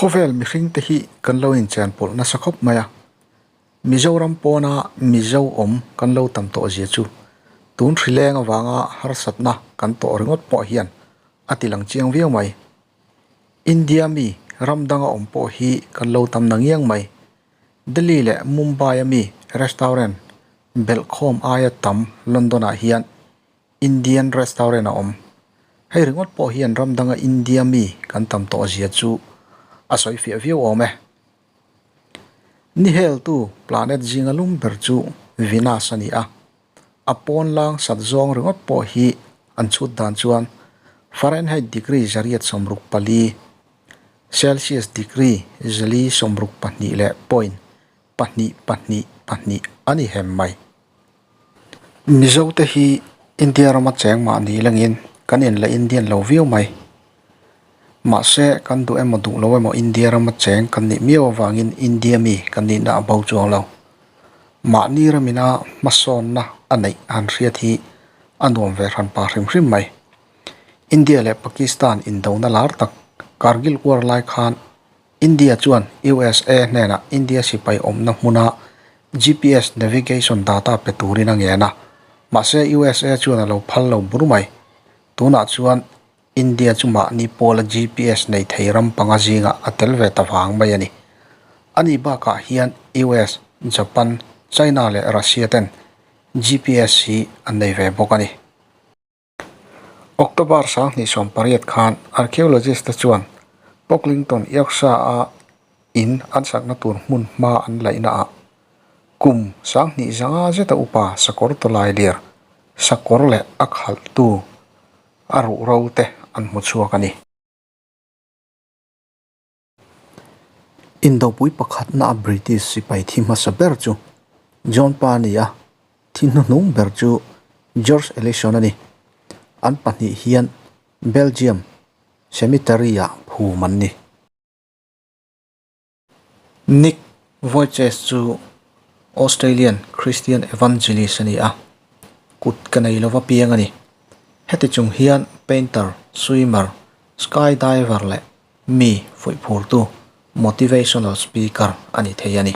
Khawvel mihringte hi kan lo inchenpawlh nasa khawp mai a, Mizoram pawna Mizo awm kan lo tam tawh zia chu tun hrileng avanga harsatna kan tawh ringawt pawh hian a ti lang chiang viau mai. India mi ram danga awm pawh hi kan lo tam na ngiang mai. Delhi leh Mumbai a mi restaurant belhkhawm aia tam London ah hian Indian restaurant a awm. Hei ringawt pawh hian ram danga India mi kan tam tawh zia chu a sawi fiah viau awm e. Ni heltu planet zinga lum ber chu Venus a ni a, a pawn lang sat zawng ringawt pawh hi an chhut dan chuan Fahrenheit degree 864, Celsius degree 462 leh point pahnih pahnih pahnih a ni hem mai. Mizote hi India rama cheng mahni langin kan inla Indian lo viau mai. Mahse kan duh emaw duh lo emaw India rama cheng kan nih miau avangin India mi kan nihna a bo chuang lo. Mahni ramina hmasawnna a neih han hriat hi a nuam ve hran pa hrim hrim mai. India leh Pakistan indona lar tak Kargil War lai khan India chuan USA hnenah India sipai awmna hmuna GPS navigation data pe turin a ngen a, mahse USA chuan a lo phal lo bur mai. Tunah chuan India chu mahni pawla GPS nei thei ram panga zingah a tel ve ta vang mai a ni. Ani bakah hian US, Japan, China leh Russia ten GPS hi an nei ve bawk a ni. October 2018 khan archaeologist te chuan Pocklington, Yorkshire-a in an sakna tur hmun hma an laihna ah kum 2500 zeta upa sakawr tawlai lir sakawr leh a khalhtu a ruhro te an hmu chhuak a ni. Indopui pakhatna a British sipai thi hmasa ber chu John Pa a ni a, thi hnuhnung ber chu George Ellison a ni. An pahnih hian Belgium Cemetery-ah phum an ni. Nick Vujicic chu Australian Christian Evangelist a ni a, kut ka nei lova piang a ni. Heti chung hian painter, swimmer, skydiver leh mi fuihphurtu, motivational speaker, a ni thei a ni.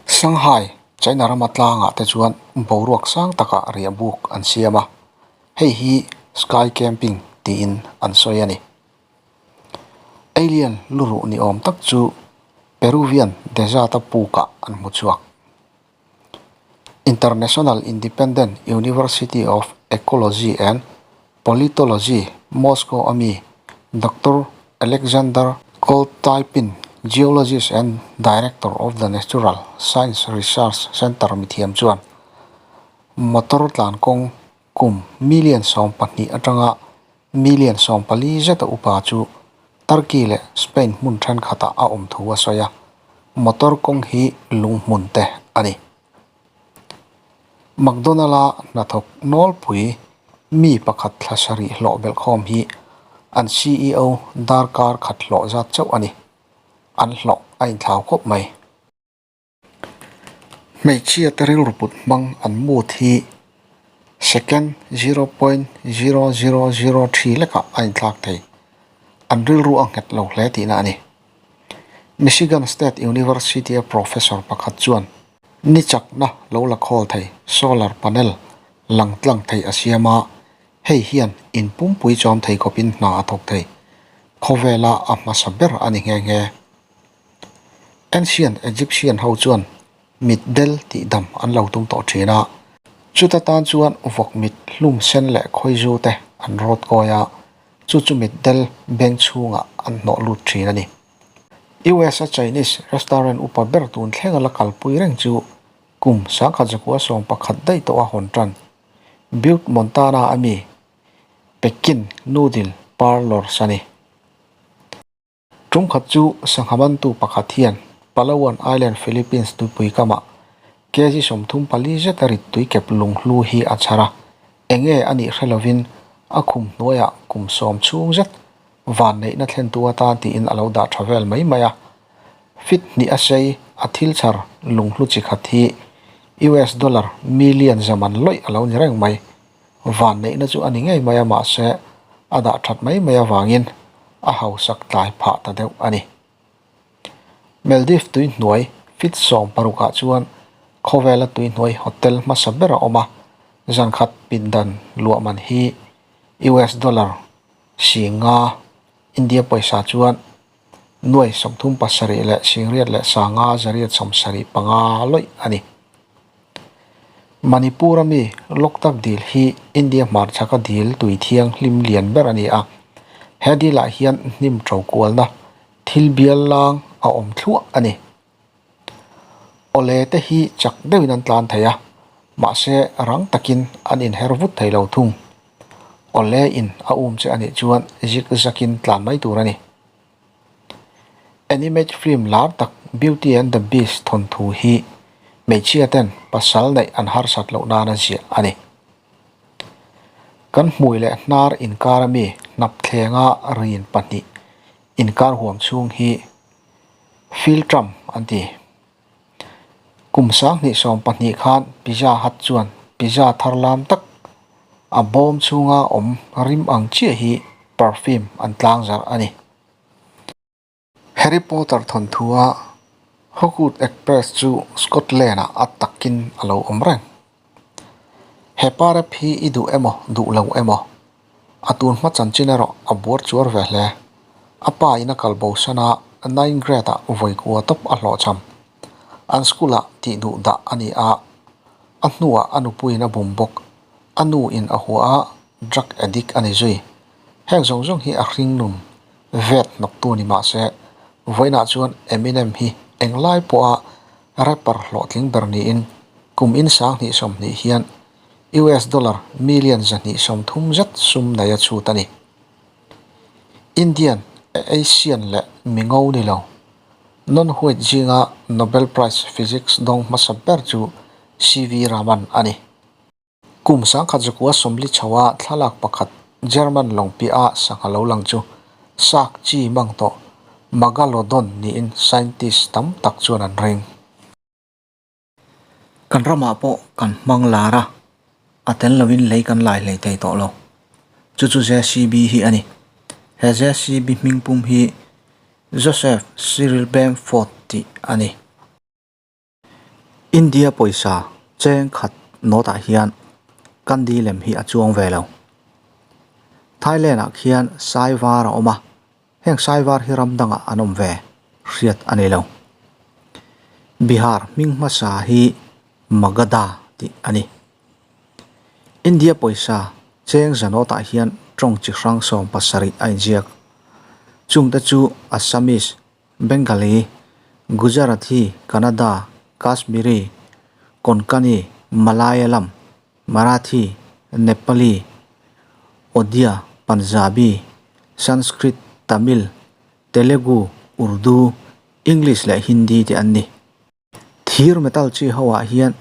Shanghai, China rama tlangah te chuan boruak sang takah riah buk an siam a, hei hi sky camping tiin an sawi a ni. Alien luruh ni awm tak chu Peruvian desert-a pukah an hmu chhuak. International Independent University of Ecology and Politology, Moscow a mi Doctor Alexander Koltypin, Geologist and Director of the Natural Science Research Centre mithiam chuan motor tlan kawng kum million 12 atanga million 14 zeta upa chu Turkey leh Spain hmun thenkhatah a awm thu a sawi a, motor kawng hi lung hmun te a ni. McDonald-a hnathawk nawlpui mi pakhat thla sarih hlawh belhkhawm hi an CEO darkar khat hlawh zat chauh a ni. An hlawh a inthlau khawp mai. Hmeichhia te rilru put hmang an mood hi second 0.0003 lekah a inthlak thei. An rilru a nghet lo hle tihna a ni. Michigan State University-a professor pakhat chuan ni chakna lo la khawl thei solar panel lang tlang thei a siam a, hei hian in pumpui chawm thei khawpin hna a thawk thei. Khawvela a hmasa ber a ni nghe nghe. Ancient Egyptian ho chuan mitdel tih dam an lo tum tawh thin a, chuta tan chuan vawk mit hlum sen leh khawizu te an rawt kawi a, chu chu mitdel beng chhungah an hnawh lut thin a ni. US a Chinese restaurant upa ber tun thlenga la kalpui reng chu kum 1911 daih tawh a hawn tan. Butte, Montana a mi Pekin Noodle Parlors a ni. Tumkhat chu sangha mantu pakhat hian Palawan Island, Philippines tuipui kamah kg 34 zeta rit tuikep lunghlu hi a chhar a, enge a nih hre lovin a khum hnuaiah kum 10 chhung zet vanneihna thlentu atan tiin a lo dah tha vel mai mai a. Fit hnih a sei a thil chhar lunghlu chi khat hi US dollar million zaman lawih a lo ni reng mai. Vanneihna chu a ni ngei mai a mahse a dah that mai mai avangin. a hausak tlai phah ta deuh a ni. Maldives tuihnuai feet 16 ah chuan khawvela tuihnuai hotel hmasa ber a awm a, zankhat pindan luah man hi US dollar 5,000, India pawisa chuan nuai 37 leh singriat leh sanga zariat 75 lawih a ni. Manipur-a mi Loktak dil hi India hmarchhaka dil tui thianghlim lian ber a ni a, he dilah hian hnim to kualna thil bial lang a awm thluah a ni. Awle te hi chak deuhin an tlan thei a, mahse rang takin an inher vut thei lo thung. Awle in a um che a nih chuan zik zakin tlan mai tur a ni. Animate film lar tak Beauty and the Beast thawnthu hi hmeichhia ten pasal neih an harsat loh nana ziah a ni. Kan hmui leh hnar inkar ami hnap thlenga rin pahnih inkar huam chhung hi Philtrum an ti. Kum 2020 khan Pizza Hut chuan pizza thar lam tak a bawm chhunga awm rim ang chiah hi perfume an tlang zarh a ni. Harry Potter thawnthua Hogwarts Express chu Scotland-ah a takin a lo awm reng. He pa rep hi i duh emaw duh lo emaw a tun hma chanchin erawh a buar chuar ve hle. A pa in a kal bo san a, ninth grade ah vawi kua tawp a hlawhchham. An school ah tih duh dah a ni a, a hnuah a nupuiin a bum bawk. A nu in a hua a, drug addict a ni zui. Heng zawng zawng hi a hring nun vet hnawktu ni mah se, vawiinah chuan Eminem hi englai pawha rapper hlawhtling ber niin kum in 2020 hian US dollar million 230 zet sum nei a chhut a ni. Indian, Asian leh mingo ni lo, non-white zinga Nobel Prize Physics dawng hmasa ber chu CV Raman a ni. Kum 1940 chhoa thlalak pakhat German lawngpiah sangha lo lang chu shark chi mang tawh Megalodon niin scientist tam tak chuan an ring. Kan ramah pawh kan hmang lar a, a tel lovin lei kan lai hlei thei tawh lo. Chu chu JCB hi a ni. He JCB hming pum hi Joseph Cyril Bamford tih a ni. India pawisa cheng khat note ah hian Gandhi lem hi a chuang ve lo. Thailand ah khian sai var a awm a, heng sai var hi ram dangah an awm ve hriat a ni lo. Bihar hming hmasa hi Magadha tih a ni. India pawisa cheng za note ah hian tawng chi hrang 17 a inziak. Chungte chu Assamese, Bengali, Gujarati, Kannada, Kashmiri, Konkani, Malayalam, Marathi, Nepali, Odia, Punjabi, Sanskrit, Tamil, Telugu, Urdu, English leh Hindi te an ni. Thir metal chi ho ah hian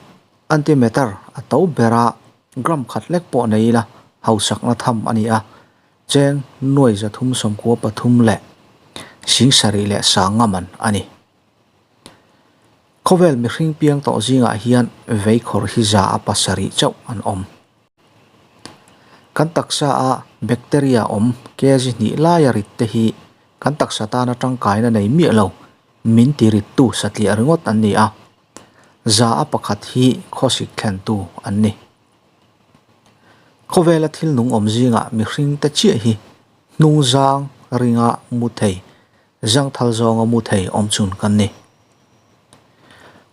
antimatter a to ber a, gram khat lek pawh nei ila hausakna tham a ni a, cheng nuai 393 leh 7 leh sanga man a ni. Khawvel mihring piang tawh zingah hian veikhawr hi za a pasarih chauh an awm. Kan taksa a bacteria awm kg hnih laia rit te hi kan taksa tana tangkaina nei miah lo min ti rittu satliah ringawt an ni a, za a pakhat hi khawsik thlentu an ni. Khawvela thil nung awm zingah mihring te chiah hi hnung zang ringa mu thei, zangthal zawnga mu thei awm chhun kan ni.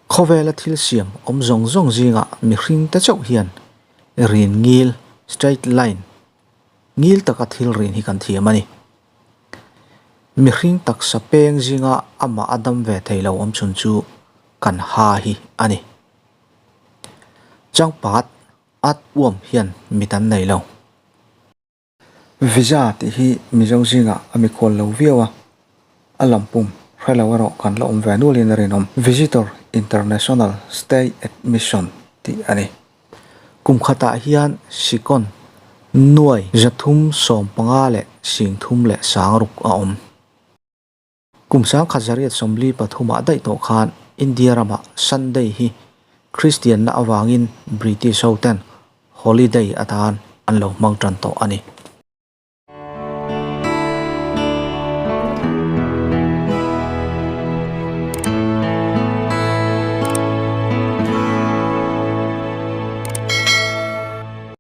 Khawvela thil siam awm zawng zawng zingah mihring te chauh hian rin ngil, straight line, ngil taka thil rin hi kan thiam a ni. Mihring taksa peng zinga amah a dam ve thei lo awm chhun chu kan ha hi a ni. Changpat at uam hian mit an nei lo. Visa tih hi Mizo zingah a mikhual lo viau a, a lampum hre lo erawh kan la awm ve nualin a rinawm. Visitor International Stay Admission tih a ni. Kum khatah hian sikawn nuai 315 leh 30 leh 60 a awm. Kum 1943 ah daih tawh khan India ramah Sunday hi Kristianna avangin British ho ten holiday atan an lo hmang tan tawh a ni.